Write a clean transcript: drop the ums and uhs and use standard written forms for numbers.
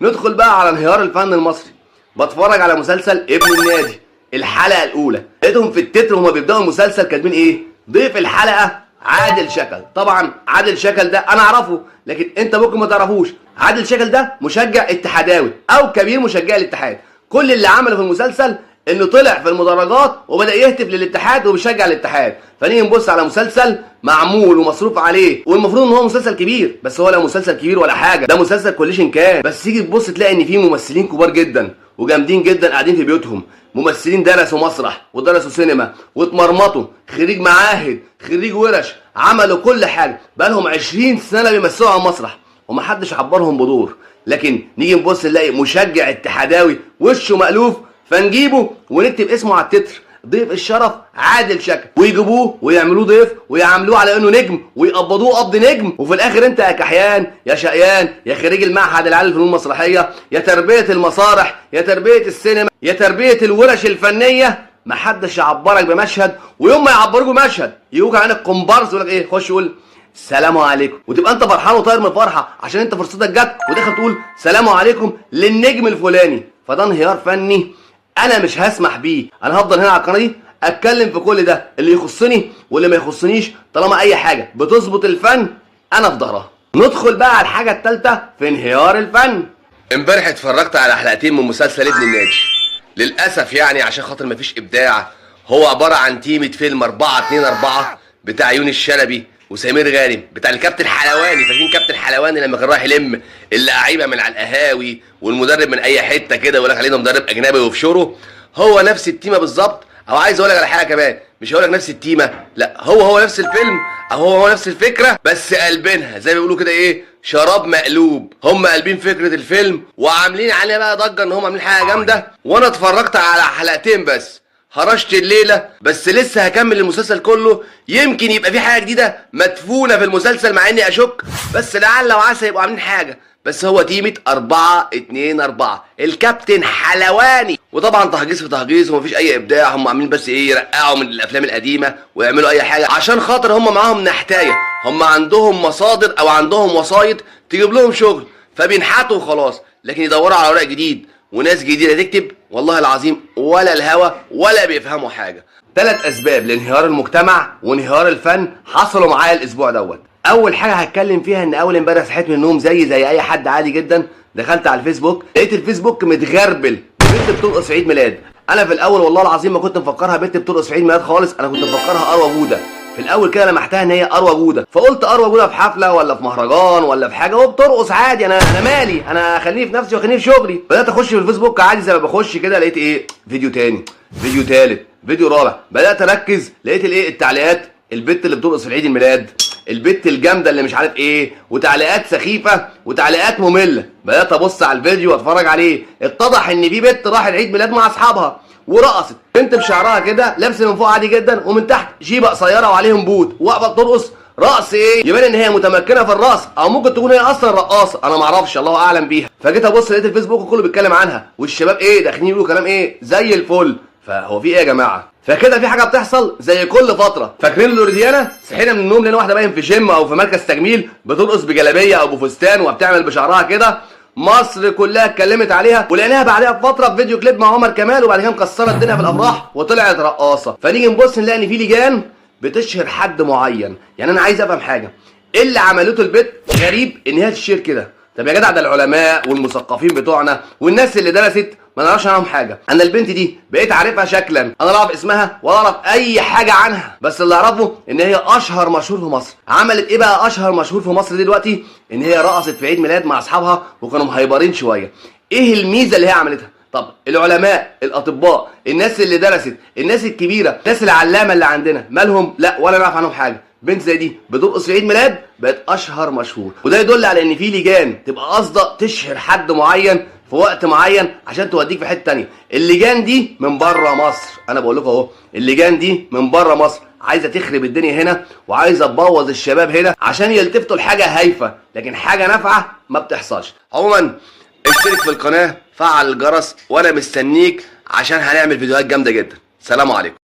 ندخل بقى على انهيار الفن المصري. بتفرج على مسلسل ابن النادي الحلقة الاولى، لقيتهم في التتر وهما بيبداوا المسلسل كاتبين ايه؟ ضيف الحلقة عادل شكل. طبعا عادل شكل ده انا اعرفه، لكن انت ممكن ما تعرفوش. عادل شكل ده مشجع اتحداوي او كبير مشجع الاتحاد. كل اللي عمله في المسلسل انه طلع في المدرجات وبدا يهتف للاتحاد وبيشجع الاتحاد. فنيجي نبص على مسلسل معمول ومصروف عليه، والمفروض ان هو مسلسل كبير، بس هو لا مسلسل كبير ولا حاجة، ده مسلسل collection كان. بس تيجي تبص تلاقي ان فيه ممثلين كبار جدا وجامدين جدا قاعدين في بيوتهم، ممثلين درسوا مسرح ودرسوا سينما واتمرمطوا، خريج معاهد، خريج ورش، عملوا كل حاجة، بقالهم 20 سنة بيمثلوا على المسرح ومحدش عبرهم بدور. لكن نيجي نبص نلاقي مشجع اتحاداوي وشه مألوف، فنجيبه ونكتب اسمه على التتر ضيف الشرف عادل شكل، ويجيبوه ويعملوه ضيف ويعاملوه على انه نجم ويقبضوه قبض نجم. وفي الاخر انت يا كحيان يا شقيان يا خريج المعهد العالي للفنون المسرحية، يا تربيه المسارح، يا تربيه السينما، يا تربيه الورش الفنية، محدش يعبرك بمشهد. ويوم ما يعبروك بمشهد يجوك عن الكومبارس يقول لك ايه؟ خش يقول سلام عليكم، وتبقى انت فرحان وطاير من الفرحة عشان انت فرصتك جت وداخل تقول سلام عليكم للنجم الفلاني. فده انهيار فني انا مش هسمح بيه. انا هفضل هنا على القناة دي اتكلم في كل ده، اللي يخصني واللي ما يخصنيش، طالما اي حاجة بتظبط الفن انا في ظهرها. ندخل بقى على الحاجة الثالثة في انهيار الفن. امبارح اتفرجت على حلقتين من مسلسل ابن النادي. للاسف يعني عشان خاطر مفيش ابداع، هو عبارة عن تيمة فيلم 4-2-4 بتاع يونس شلبي وسمير غانم، بتاع الكابتن حلواني. فاكرين كابتن حلواني لما كان رايح يلم اللعيبة من على القهاوي والمدرب من اي حتة كده، ويقول لك علينا مدرب اجنبي وفشوره؟ هو نفس التيمه بالظبط. او عايز اقول لك على حاجة كمان، مش هقول لك نفس التيمه، لا، هو هو نفس الفيلم، او هو هو نفس الفكرة، بس قلبينها زي ما بيقولوا كده ايه، شراب مقلوب. هم قلبين فكرة الفيلم وعاملين عليها بقى ضجه ان هم عاملين حاجة جامده. وانا اتفرجت على حلقتين بس، هرشت الليلة، بس لسه هكمل المسلسل كله، يمكن يبقى في حاجة جديدة مدفونة في المسلسل، مع اني اشك، بس لعل وعسى يبقوا عاملين حاجه. بس هو تيمة 4-2-4 الكابتن حلواني، وطبعا تهجيس في تهجيس ومفيش اي ابداع. هم عاملين بس ايه، يرقعوا من الافلام القديمة ويعملوا اي حاجة عشان خاطر هم معاهم نحتايه، هم عندهم مصادر او عندهم وسايط تجيب لهم شغل، فبينحتوا وخلاص. لكن يدوروا على ورق جديد وناس جديدة تكتب، والله العظيم ولا الهوى ولا بيفهموا حاجة. 3 اسباب لانهيار المجتمع وانهيار الفن حصلوا معايا الاسبوع دوت. اول حاجة هتكلم فيها ان اول امبارح صحيت من النوم زي اي حد عادي جدا، دخلت على الفيسبوك لقيت الفيسبوك متغربل بنت بترقص عيد ميلاد. انا في الاول والله العظيم ما كنت مفكرها بنت بترقص عيد ميلاد خالص، انا كنت مفكرها اروى جوده. في الاول كده لمحتها ان هي اروى جوده، فقلت اروى جوده في حفلة ولا في مهرجان ولا في حاجة وبترقص عادي، انا مالي، انا خليني في نفسي وخليني في شغلي. بدات اخش في الفيسبوك عادي زي ما بخش كده، لقيت ايه، فيديو تاني، فيديو تالت، فيديو رابع. بدات اركز لقيت الايه، التعليقات، البت اللي بترقص في عيد الميلاد، البت الجامدة اللي مش عارف ايه، وتعليقات سخيفة وتعليقات مملة. بدات ابص على الفيديو واتفرج عليه، اتضح ان في بنت راحت عيد ميلاد مع اصحابها ورقصت، بنت بشعرها كده، لابسه من فوق عادي جدا ومن تحت جيبه قصيرة وعليهم بوت، واقفة بترقص رقص ايه، يبان ان هي متمكنة في الرقص، او ممكن تكون هي اصلا رقاصه، انا ما اعرفش، الله اعلم بيها. فجيت ابص لقيت الفيسبوك كله بيتكلم عنها، والشباب ايه داخلين يقولوا كلام ايه زي الفل. فهو في ايه يا جماعة؟ فكده في حاجة بتحصل زي كل فترة. فاكرين لوريديانا؟ صحينا من النوم لقينا واحدة باين في جيم او في مركز تجميل بترقص بجلابيه او بفستان وبتعمل بشعرها كده، مصر كلها اتكلمت عليها، ولقيناها بعدها بفترة في فيديو كليب مع عمر كمال، وبعد كده مكسرة الدنيا في الافراح وطلعت رقاصه. فنيجي نبص نلاقي ان في لجان بتشهر حد معين. يعني انا عايز افهم حاجة، ايه اللي عملته البت غريب ان هي تشير كده؟ طب يا جدع ده العلماء والمثقفين بتوعنا والناس اللي درست ما نعرفش عنهم حاجة. انا البنت دي بقيت عارفها شكلا، انا لا اعرف اسمها ولا اعرف اي حاجة عنها، بس اللي اعرفه ان هي اشهر مشهور في مصر. عملت ايه بقى اشهر مشهور في مصر دلوقتي؟ ان هي رقصت في عيد ميلاد مع اصحابها وكانوا مهيبرين شوية. ايه الميزة اللي هي عملتها؟ طب العلماء، الاطباء، الناس اللي درست، الناس الكبيرة، الناس العلامة اللي عندنا مالهم؟ لا ولا نعرف عنهم حاجة. بنت زي دي بترقص في عيد ميلاد بقت اشهر مشهور، وده يدل على ان في لجان تبقى قاصده تشهر حد معين في وقت معين عشان توديك في حتة تانية. اللجان دي من بره مصر، انا بقول لكم اهو، اللجان دي من بره مصر عايزه تخرب الدنيا هنا وعايزه تبوظ الشباب هنا عشان يلتفتوا لحاجة هايفة، لكن حاجة نافعة ما بتحصلش. عموما اشترك في القناة، فعل الجرس، وانا مستنيك عشان هنعمل فيديوهات جامدة جدا. سلام عليكم.